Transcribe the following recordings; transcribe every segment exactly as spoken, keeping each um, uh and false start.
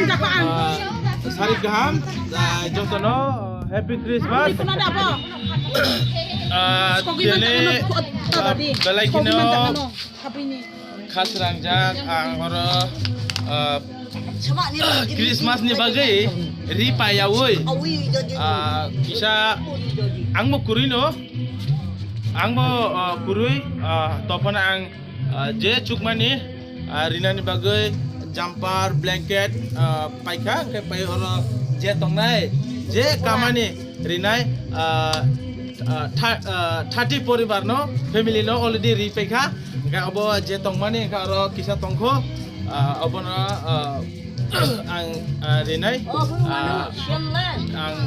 Ah, sari kaham, ah, jotono, ah, Happy Christmas. Ah, tini, ah, belai kheno khasrangjak ang oro, ah, Christmas ni bagwi ri payawi, ah, kisa angbo kwrwino, angbo, ah, kwrwi, ah, tophano ang ah, je chukmani, ah, rinani bagwi jumper, blanket, ah, paikha, hwnkhe pai oro je tongnai, je kamani rinai, ah, ah, tha-, ah, thirty poribar no, family no already ri paikha, hwnkhe abo je tongmani hwnkhe oro kisa tongkho, ah, obono, ah, ang, ah, rinai, ah, ang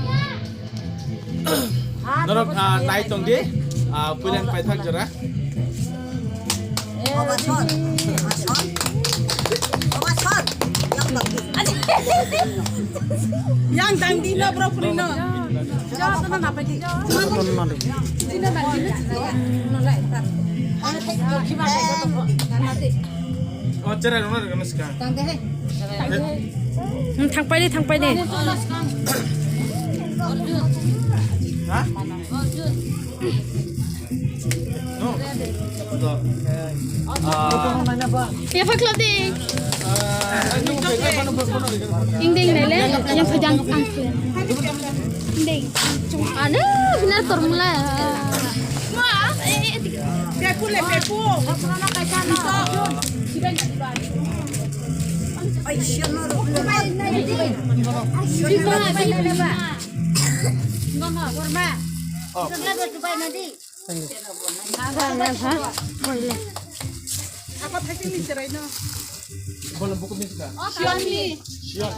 Norok, ah, nai tong di, ah, puilan paithak jora. Baba son, baba son, baba son. Yang tang di no bro puri no. Oh, cherai rwna rwgano swkang. Hmm, thangpai di, thangpai di. Ha? No. Ah. Yapha khlap di. Ing ding nai le, yang phajang ang. Ing ding. Ano, bina tormula. Ma, eh, eh, eh. Pepu le, pepu. Ai, siya na ro. Siya na ro. Ako thaiching ni cherai no. Bola buku ni suka. Siyan ni. Siyan.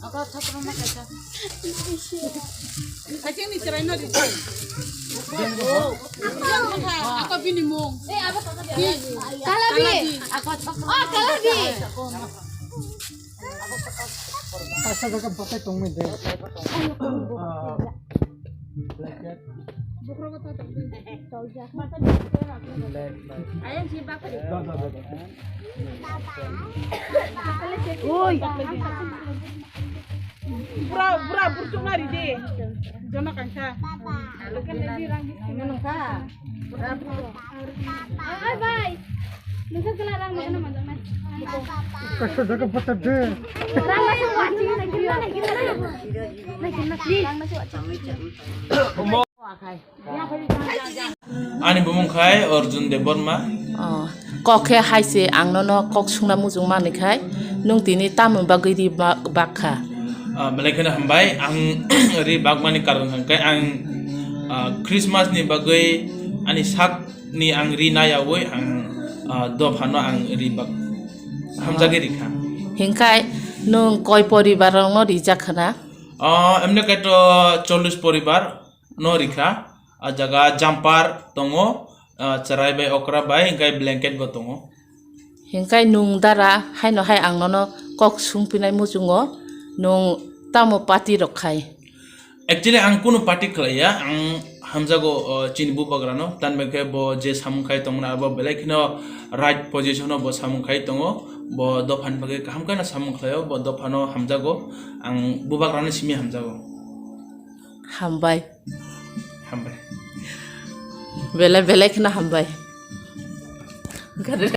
Ako thapro ma kaisa. Thaiching ni cherai no di. Ako bini mung. Kalabi. Ako thapro. Oh, kalabi. Kaisa jaga batai tongmani de. Ah, blanket. Blanket. Da, da, da, da. Oi. Bura, bura, burchuk nari de. Jono kangsa. Nungka. Oi, bai. Nungka kela rang mana mana. Kaisa jaga batai de. Rang masuk wajib lagi, lagi, lagi. Lagi, lagi. Rang masuk wajib. Ani bumung khai Arjun Debbarma. Oh, kok khe hai se ang nono kok sungna muchung manwi khai, nwng tini tamoni bagwi ri ba-, bak kha? Ah, belai kheno hambai. Ang ri bakmani karon hwnkhe ang, ah, Christmas ni bagwi ani sak ni ang ri nayawi ang, ah, dophano ang ri bak hamjagwi rikha. Hinkhai nwng koi poribar rokno rijak khna? Ah, emne khe to chollish poribar no rikha. Ah jaga jumper tongo, ah, cherai bai okra bai, hinkhai blanket bo tongo. Hinkhai nwng dara haino hai ang nono kok sungpinai muchungo, nwng tamo party rok khai? Actually, ang kunu party khlaiya, ang hamjago, o, chini bubagrano, tanbai khe bo je samung khai tongmani abo belai kheno right position-o bo samung khai tongo, bo dophani bagwi kaham kheno samung khlaio, bo dophano hamjago, ang bubagrano simi hamjago. Hambai. Hambai. Belai, belai kheno hambai.